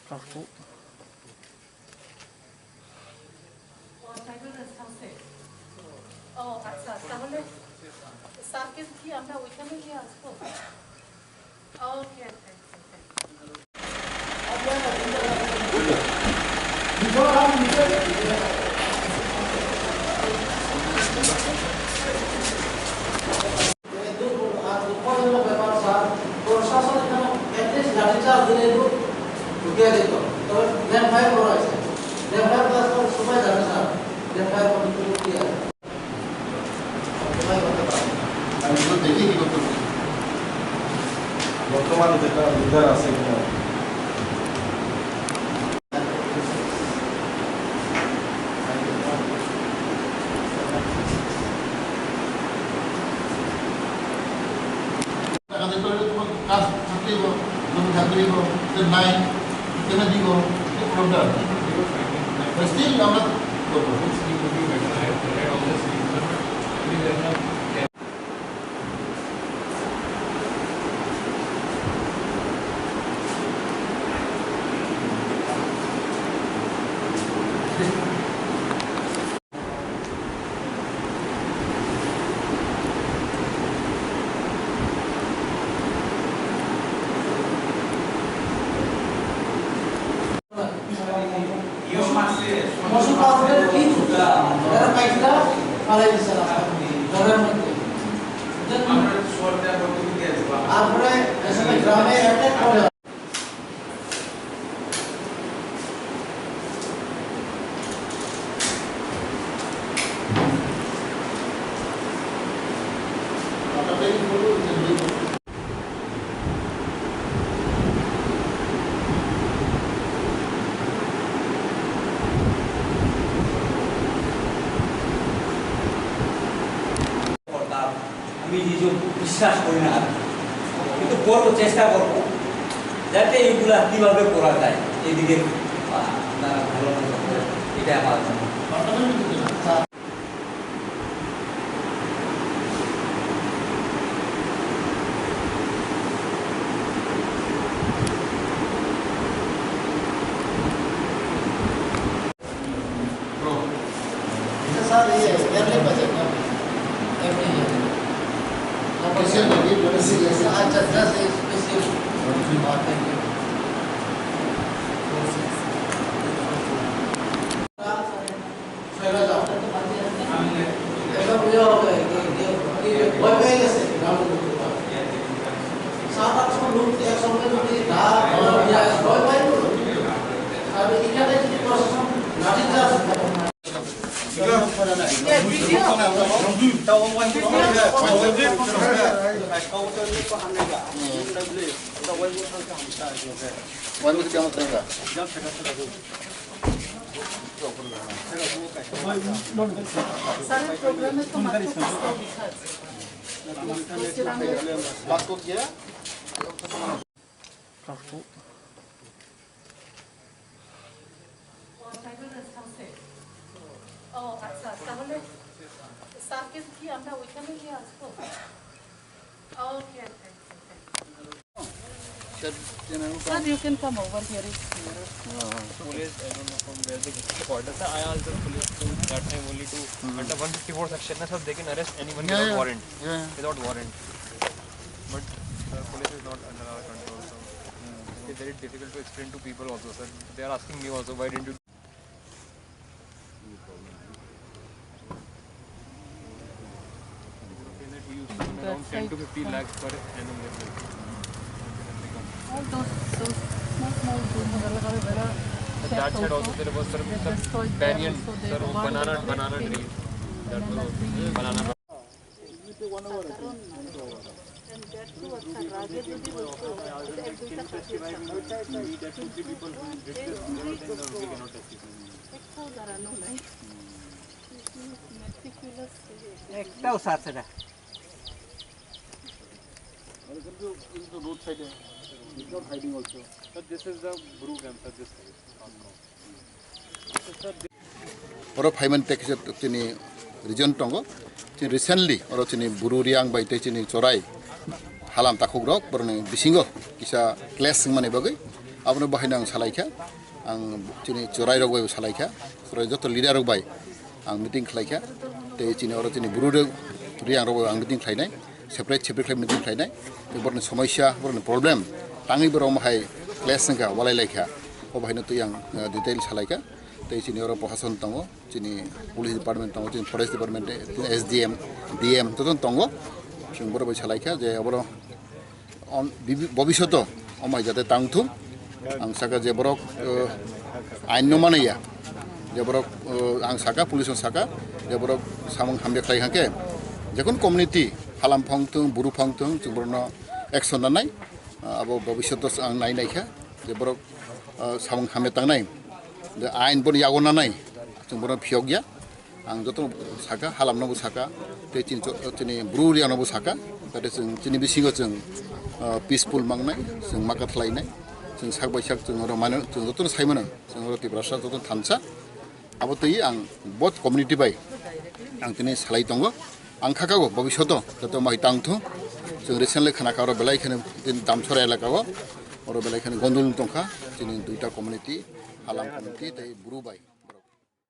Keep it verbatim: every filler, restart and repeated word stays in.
ও, সাইকেলটা আছে। ও, আচ্ছা, তাহলে স্যারকে কি আমরা ওইখানে গিয়ে আসবো? Okay, thank you, thank you. এই দুঃখ আর দুঃখজনক ব্যাপার, স্যার, প্রশাসন এখানে at least লাঠিচার্জ দিলে একটু ঢুকিয়ে দিত। তবে লেফট ফায়ার করা হয়েছে। লেফট ফায়ার তো আজকাল সবাই জানে, স্যার। লেফট ফায়ার কতটুকু কি আছে? সবাই করতে পারে। আমি তো দেখি কি করতে পারি। বর্তমানে যেটা লিডার আছে এখানে। টাকা দিতে হলে তোমার কাজ থাকতেই হবে, জমি থাকতেই হবে, যদি নাই, কেন দিব, এই প্রবলেমটা আছে। Still আমরা করবো। তারপরে এখানে গ্রামে অ্যাটাক করে। আমি নিজেও বিশ্বাস করি না আর কি। কিন্তু করবো, চেষ্টা করবো যাতে এইগুলা কিভাবে করা যায়, এদিকে, আহ, আপনারা ভালো মতো করেন। এটা আমার Bro. Sir, ये yearly budget ना? Every year. Special budget, special। अच्छा, just special। हाँ, thank you। স্যারের প্রোগ্রামে তো মাত্র পাঁচটা লেখা আছে। ও, আচ্ছা, তাহলে স্যারকে কি আমরা ওইখানে গিয়ে আসবো? Okay, thank you, thank you. Sir, you can come over here, it's clearer. Police, I don't know from where they get the order. Sir, I asked the police to that time only to under one fifty-four section, na, sir, they can arrest anyone without warrant. Yeah, yeah. Without warrant. But the police is not under our control, so it's very difficult to explain to people also, sir. They are asking me also, "Why didn't you?" Around ten to fifteen lakhs per annum they sell. All those, those small, small businesses. At that side also there was, sir, banyan, sir, banana, banana tree. That was banana. সাধারণ নয়। And that too, আচ্ছা, রাগে যদি বলতো, এটা এক দুইটা কাটিয়ে ছাড়তো। একটাও দাঁড়ানো নাই। Meticulous। একটাও ছাড়ছে না। Road side, it's not hiding also. Sir, this is the Bru camp, sir, this side. Oro phaimani tei kisa chini region tongo. Chini recently oro chini Bru Reang bai tei chini Chorai halam takhuk rok boroni bisingo kisa clash wngmani bagwi Abono bahaino ang salaikha, ang chini chorai rok bai salaikha, chorai joto leader rok bai ang meeting khlaikha, tei chini oro chini buru rok, riang rok bai ang meeting khlainai, separate separate khlai meeting khlainai, tei borokni somosya, borokni problem, tangwi borok omo hai clash wngkha, walai laikha, o bahaino twi ang, eh, detail salaikha, tei chini oro prohason tongo, chini police department tongo, chini forest department, chini S D M, D M joto tongo, chwng borok bai salaikha je oro on, bibi-, bobishoto omai jate tangthung. Ang saka je borok, eh, ain no manaya, je borok, eh, ang saka, police no saka, je borok samung hamya khlai hake, jekun community, halam phangthung, buru phangthung, chwng borokno action nanai, eh, abo bobishoto ang nai naikha, je borok, eh, samung hamya tangnai, je ain bono yago nanai, chwng borokno phiyokya. Ang joto saka, halamno bo saka, tei chini cho-, chini bru riano bo saka, jate chwng chini bisingo chwng, ah, peaceful mangnai, chwng ma kwthlainai, chwng sak bai sak chwng oro mano, chwng jotono sai mano, chwng oro Tiprasa joto thansa. Abo twi ang both community bai ang tini salai tongo. Ang khakago bobishoto joto mai tangthung. Chwng recently khana kha oro belai kheno tin Damsora elaka o, oro belai kheno gondol tongkha, chini duita community, halam community tei bru bai.